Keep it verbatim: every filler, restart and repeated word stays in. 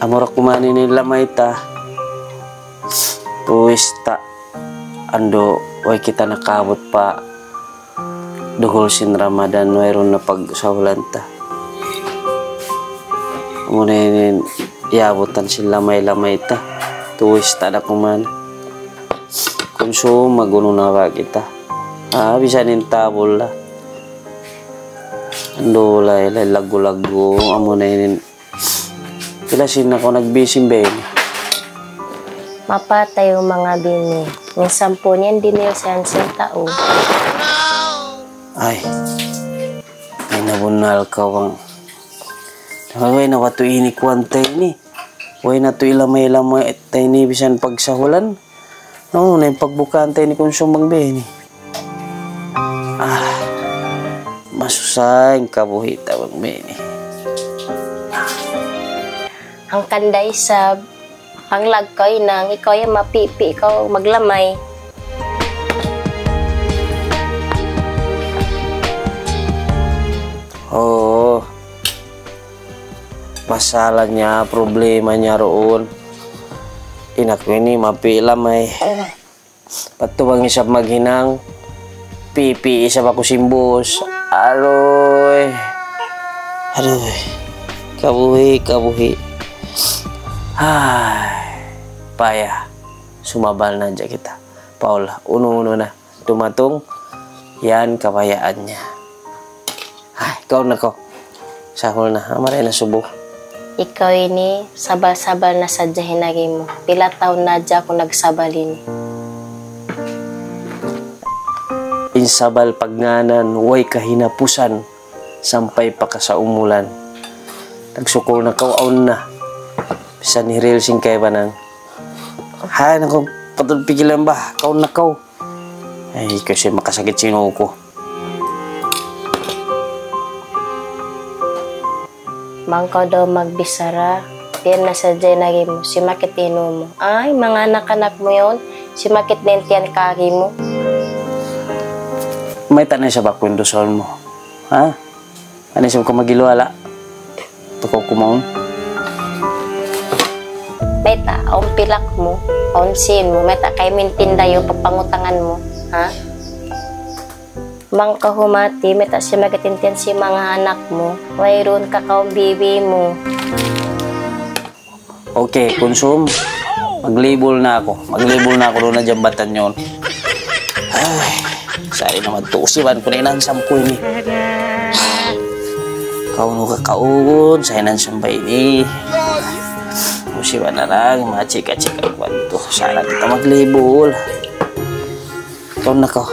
Mura kuman ini lamay ta. Tuwis ta. Andu', way kita nakabut pa duhul sin Ramadan, wayruun na pagsahulan ta. Muna ini, yabutan sin lamay-lamay ta. Tuwis ta da kuman. Kunsum, magunu na ba kita. Ah, bisan in tabul la. Andu' lay, lay lagu-lagu, amuna ini. Pila sin aku nagbisin ba ini? Mapatay in manga bini. Minsan pun yan, di' nila siyan sin tau. Ay. Ay, nabunnal kaw bang. Way na watu ini kuwan ta ini. Way na tu ilamay-lamay ta ini bisan pagsahulan. No, na in pagbukaan ta ini kunsum bang bini. Ah, masusa in kabuhi' ta bang bini. Hangkan da isab, panglag kaw hinang, ikaw yan mapipi kaw maglamay. Oo. Masalah niya, problema niya duun. In aku ini mapi lamay. Patu bang isab maghinang, pipi isab aku sin bus. Aduy. Aduy. Kabuhi', kabuhi'. Ay. Paya. Sumabal na hadja kita. Paul, unu-unu na. Dumatung, yan kabayaan niya. Ay, kaun na kaw. Sahul na, ha, maray na subu. Ikaw ini, sabal-sabal na sadja in agi mu. Pila taun na hadja aku nagsabal ini. In sabal pagngānan, way kahinapusan, sampay pa kasaumulan. Nagsukul na kaw awn na. Bisan hiril sin kaibanan. Hay, naku, patud pikilan ba? Kaun na kaw. Ay, kasi makasakit sin ū ku. Bang kaw daw magbichara, biya' na sadja in agi mu, simakit in ū mu. Ay, manga anak-anak mu yaun, simakit na in tiyan kagi mu. Mayta' na isab aku in dusaun mu. Ha? Unu isab kaw magiluhala? Tukaw kumaun. Mayta', awn pilak mu, awn sīn mu, mayta' kaymu in tindayu pagpangutangan mu, ha? Bang kaw humati, mayta' simakit in tiyan sin manga anak mu, wayruun kakaun bibi mu. Okay, kunsum. Maglibul na aku. Maglibul na aku duun ha jambatan yaun. Ay, sa' di' na madtu. Usiban ku na in hansam ku ini. Kaunu ka kaun, sa' in hansam ba ini. Usiban na lang, machika-chika ku ba ini. Sa' na kita maglibul. Kaun na kaw.